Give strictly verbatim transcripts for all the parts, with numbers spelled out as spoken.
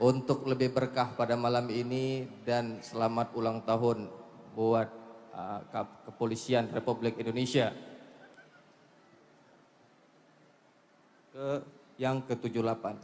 Untuk lebih berkah pada malam ini dan selamat ulang tahun buat, uh, Kap-, Kepolisian Republik Indonesia. Ke yang ketujuh lapan.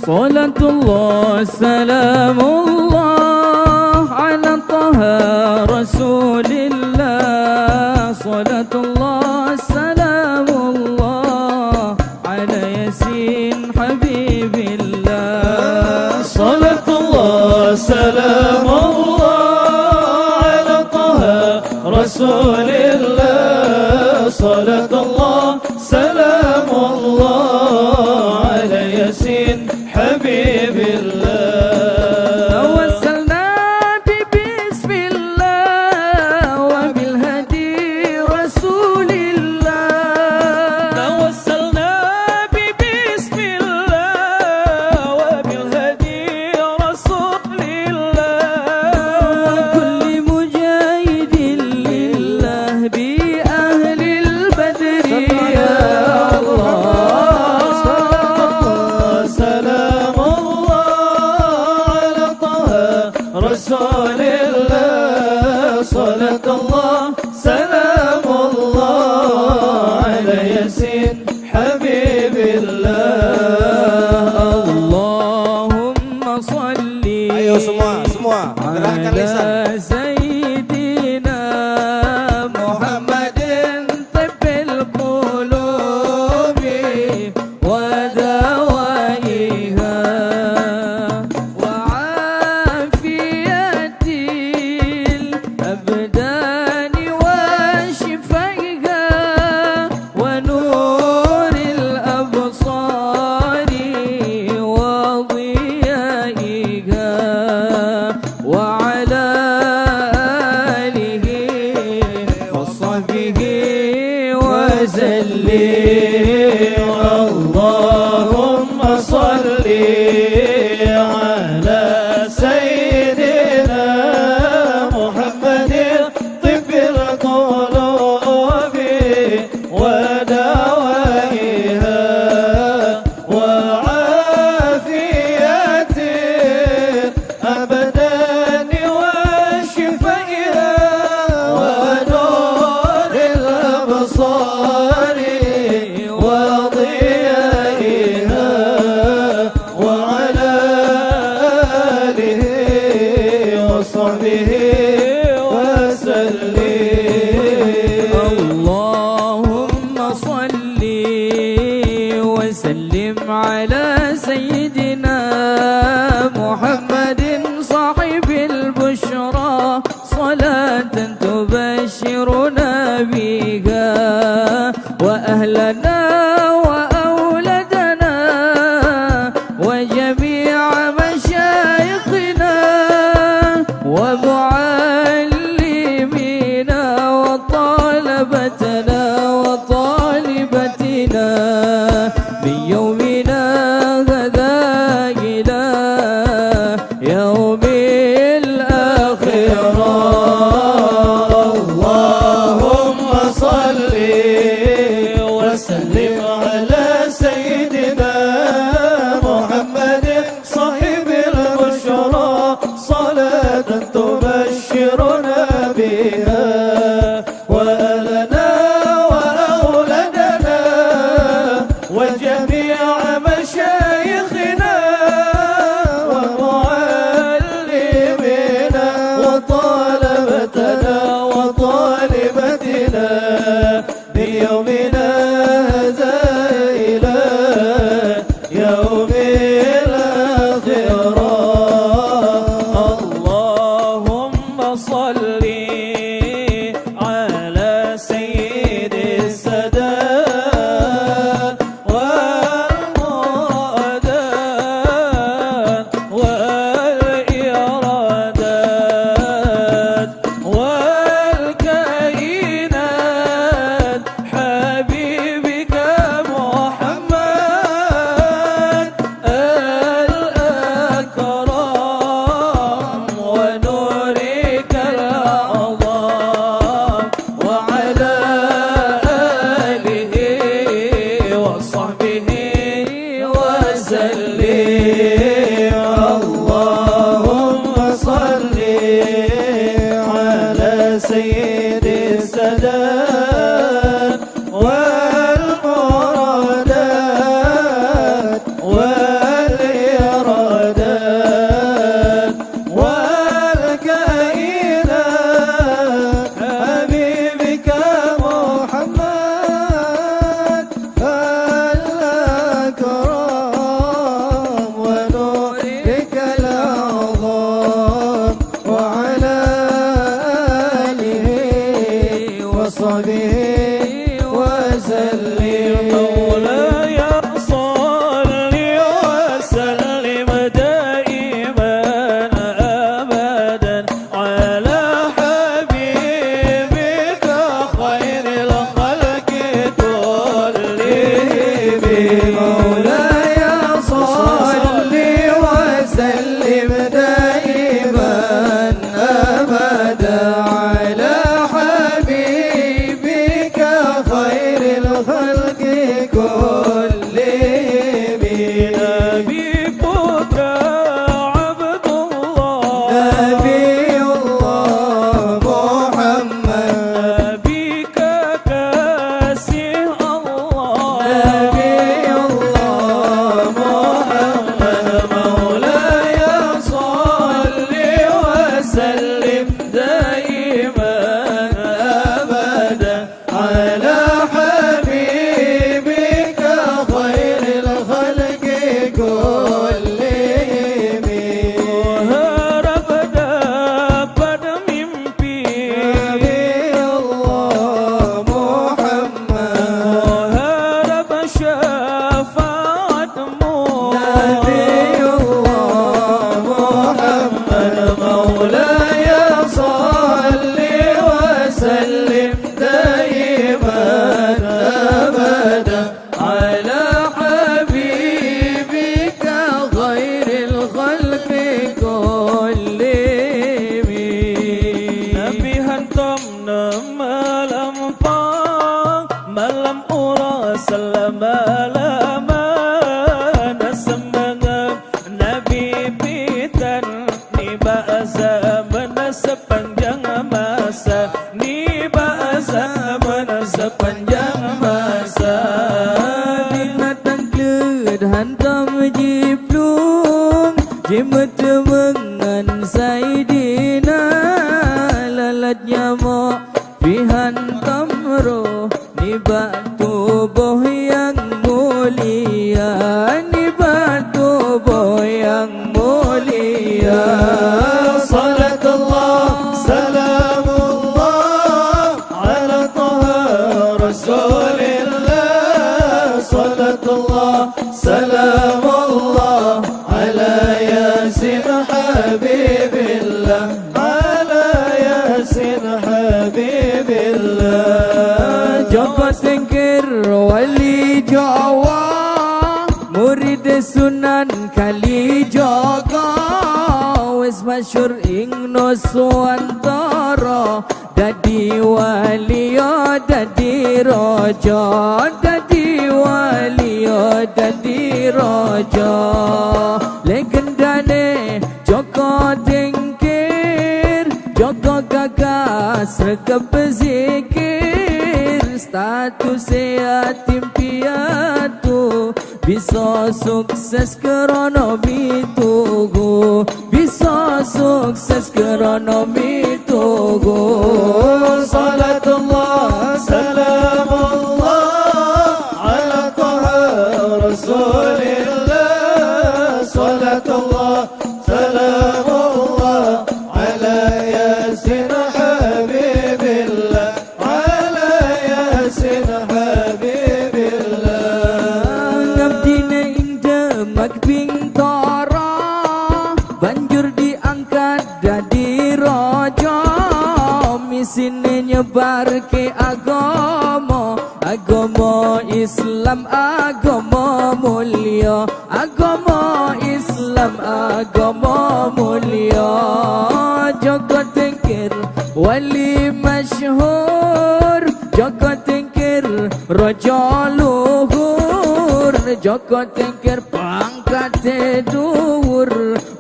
Salatullah, salamullah ala Taha Rasulillah. Salatullah, salamullah ala Yasin Habibillah. Salatullah, salamullah ala Taha Rasulillah. Salatullah, salamullah ala Yasin Habibillah. Tawassalna bi bismillah. دوائها وعافية أبدان وشفائها ونور الأبصار وضيائها وعلى آله وصحبه وسلم. اللهم صل وسلم على سيدنا محمد صاحب البشرى، صلاة تبشرنا بها وأهلنا وأولادنا وجميع مشايخنا ومعلمينا وطلبتنا وطالباتنا من يومنا هذا إلى يوم الآخرة. اللهم صل وسلم على سيدنا محمد صاحب البشرى، صلاة تبشرنا بها وأهلنا وأولادنا وجميع مشايخنا ومعلمينا وطلبتنا وطالباتنا من يومنا هذا إلى يوم الآخرة. اللهم صل على سيد السادات والمرادات والكائنات حبيبك محمد الأكرم ونورك الأعظم وعلى آله وصحبه وسلم. اللهم صل على سيد السادات والمرادات والإرادات والكائنات حبيبك محمد الأكرم ونورك الأعظم وعلى آله وصحبه وسلم. مولاي صل وسلم دائما أبدا على حبيبك خير الخلق كلهم. مولاي صل وسلم دائما أبدا على حبيبك خير الخلق كلهم. نبي الله، نبي الله محمد، نبي كاسي الله، نبي الله محمد. مولاي صل وسلم دائما أبدا على حبيبك Seulama-lama na seumangat Nabi pih tan nibak zaman sepanjang masa, nibak zaman sepanjang masa. Binatang kleuet hantom jiplueng, jimeuteumeung ngon Saidina, lalat nyamok pih hantom roh nibak tuboh nyang mulia, nibak tuboh nyang mulia. Salatullah, salamullah ala Taha Rasulillah. Salatullah, salamullah ala Yasin Habibillah, ala Yasin Habibillah. Joko Tengger wali Jawa, murid Sunan Kalijaga, wis masyhur ing Nuswantara. Dadi wali, oh, dadi raja, dadi wali, oh, dadi raja. Legenda nyoe Joko Tengger, Joko gagah seukeub beuzikir, status yatim piatu, bisoe sukses keuroe nyoe meutugoe, bisoe sukses keuroe nyoe meutugoe. Salatullah, salamullah ala Taha Rasulillah. Salatullah, salamullah ala Yasin Habibillah, ala Yasin Habibillah. Ngabdi nyoe indemak Bintara, banjur diangkat dadi raja. Miseue nyebarke agama, agama Islam, agama mulia, agama Islam, agama mulia. Joko Tengger wali masyhur, Joko Tengger raja luhur, Joko Tengger pangkat duhur.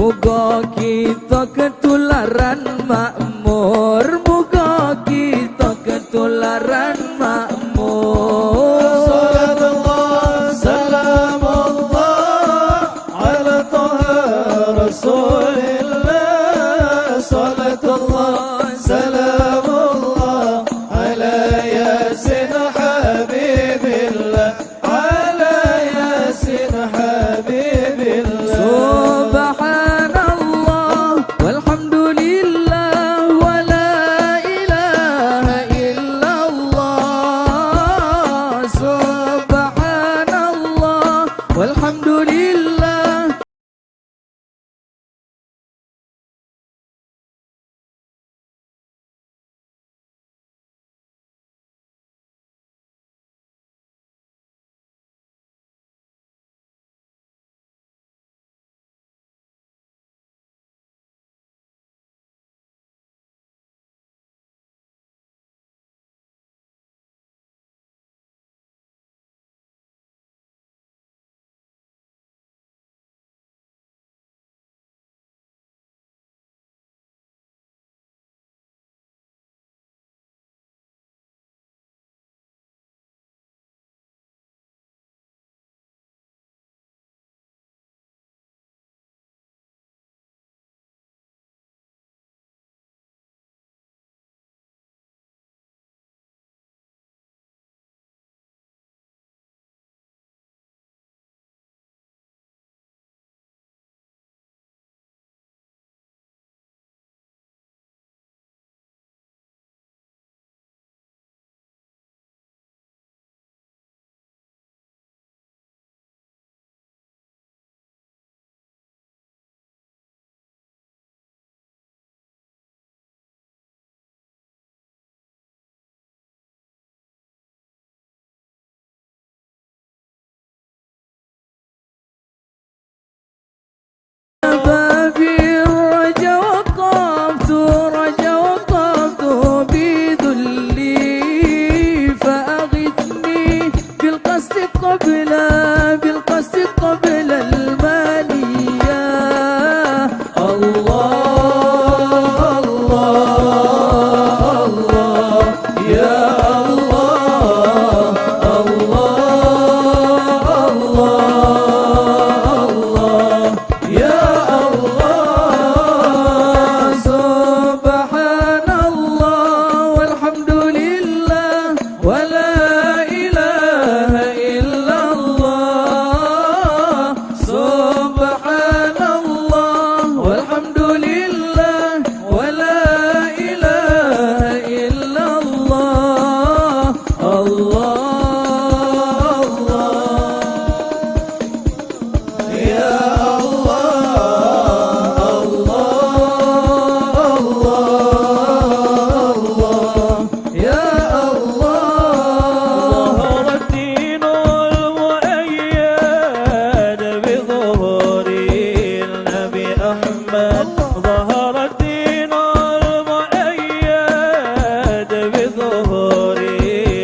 Muga kita keutularan makmur, muga kita keutularan makmur. Salatullah, salamullah ala Taha Rasulillah. Salatullah, salamullah ala Yasin Habibillah, ala Yasin Habibillah. Subhanallah, walhamdulillah, wa la ilaha illallah. Subhanallah, walhamdulillah. قبل بالقصد قبل المنية. الله، الله، الله، يا الله، الله، الله، الله. يا الله، سبحان الله والحمد لله ولا إله إلا الله. سبحان الله والحمد لله ولا إله إلا الله. الله، الله. يا الله، الله، الله، الله، يا الله. ظهر الدين المؤيد بظهور النبي أحمد. ظهر الدين المؤيد بظهور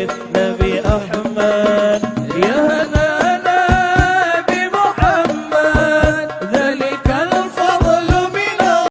النبي أحمد. يا هنانا بمحمد، ذلك الفضل من الله.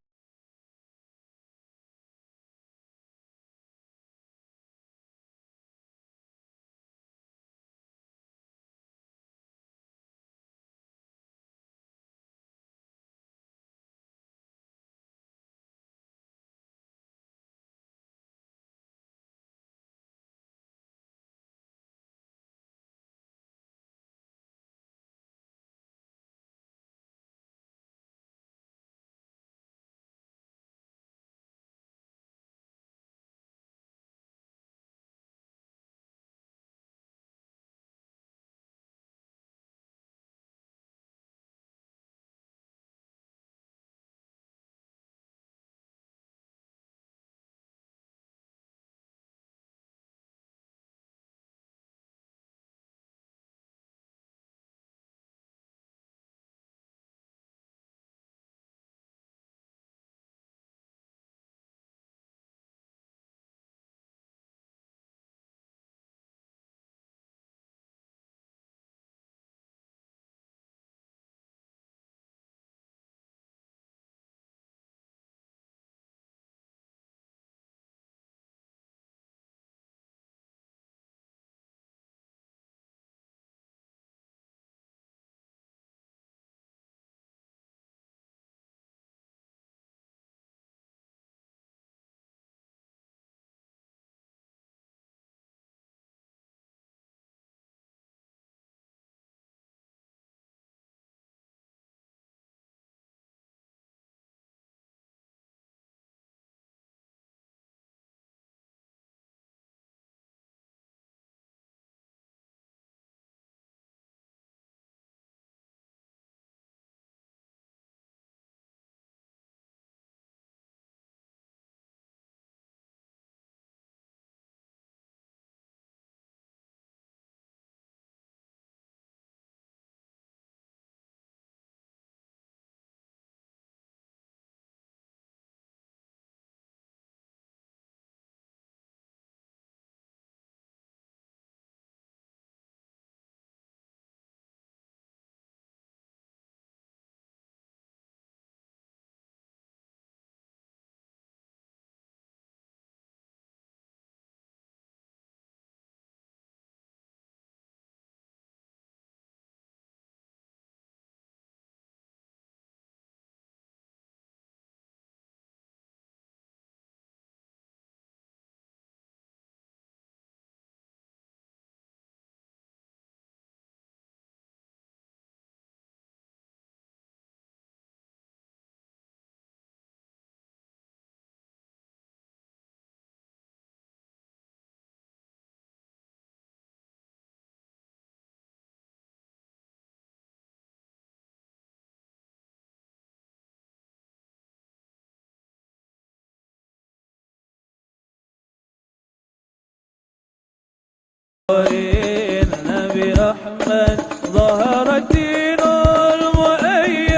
النبي أحمد، ظهر الدين المؤيد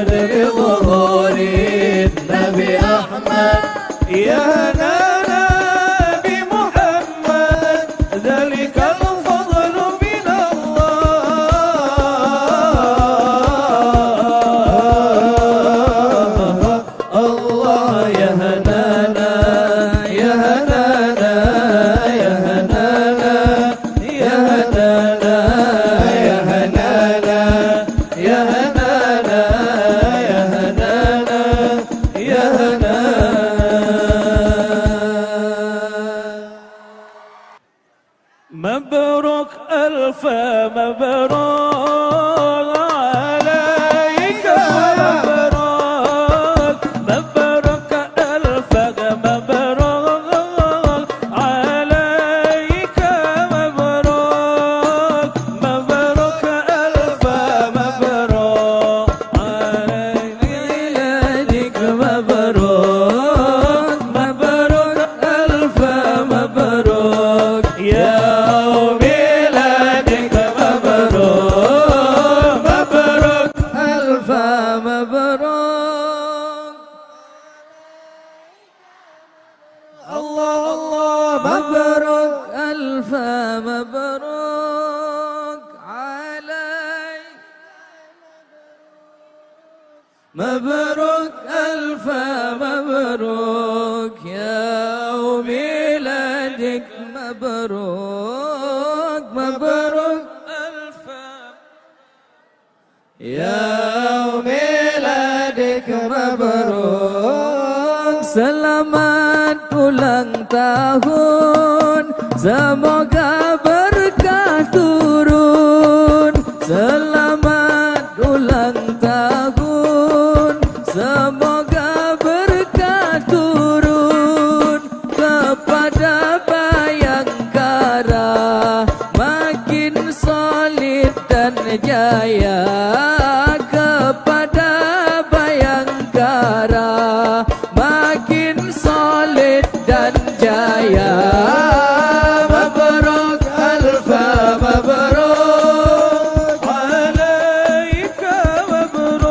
بظهور النبي أحمد. يا هنانا بمحمد، ذلك الفضل من الله. مبروك عليك مبروك، مبروك ألف مبروك عليك مبروك، مبروك ألف مبروك عليك ميلادك مبروك، مبروك ألف مبروك يوم ميلادك مبروك، مبروك ألف مبروك. الله الله مبروك ألف مبروك عليك. مبروك ألف مبروك يوم ميلادك مبروك، مبروك ألف يوم ميلادك مبروك. Selamat ulang tahun, semoga berkah turun. Selamat ulang tahun, semoga berkah turun. Kepada Bayangkara makin solid dan jaya, kepada Bayangkara makin solid dan jaya. Mabruk, alfa mabruk alaika, mabruk,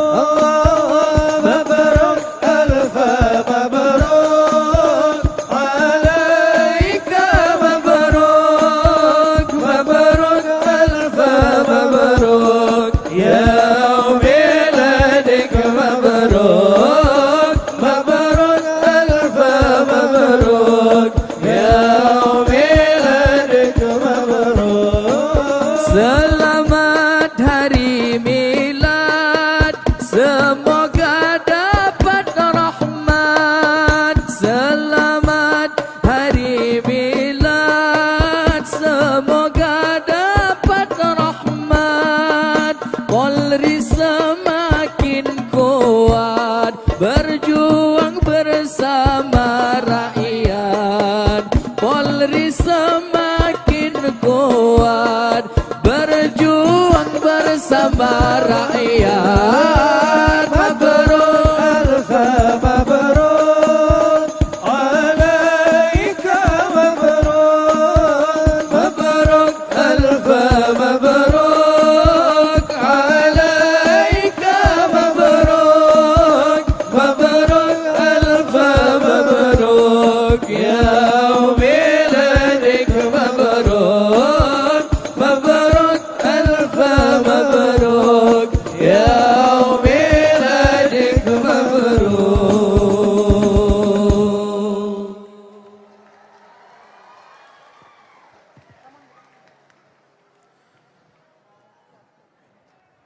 mabruk, alfa mabruk alaika, mabruk, mabruk, alfa mabruk. Yaum miladik mabruk, mabruk, alfa mabruk. Yaum miladik mabruk. Selamat hari milad, semoga dapat rahmat. Selamat hari milad, semoga dapat rahmat. Polri semakin kuat, berjuang bersama rakyat. Polri semakin kuat, berjuang bersama rakyat. Mabruk, alfa mabruk alaika, mabruk, mabruk, alfa mabruk alaika, mabruk, mabruk, alfa mabruk. Yaum miladik mabruk, mabruk, alfa mabruk. Yaum miladik mabruk.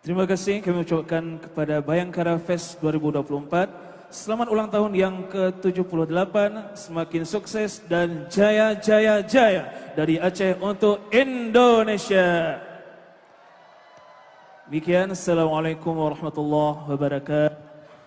Terima kasih kami ucapkan kepada Bayangkara Fest dua ribu dua puluh empat. Selamat ulang tahun yang ke tujuh puluh delapan, semakin sukses dan jaya, jaya, jaya dari Aceh untuk Indonesia. Demikian, Assalamualaikum warahmatullahi wabarakatuh.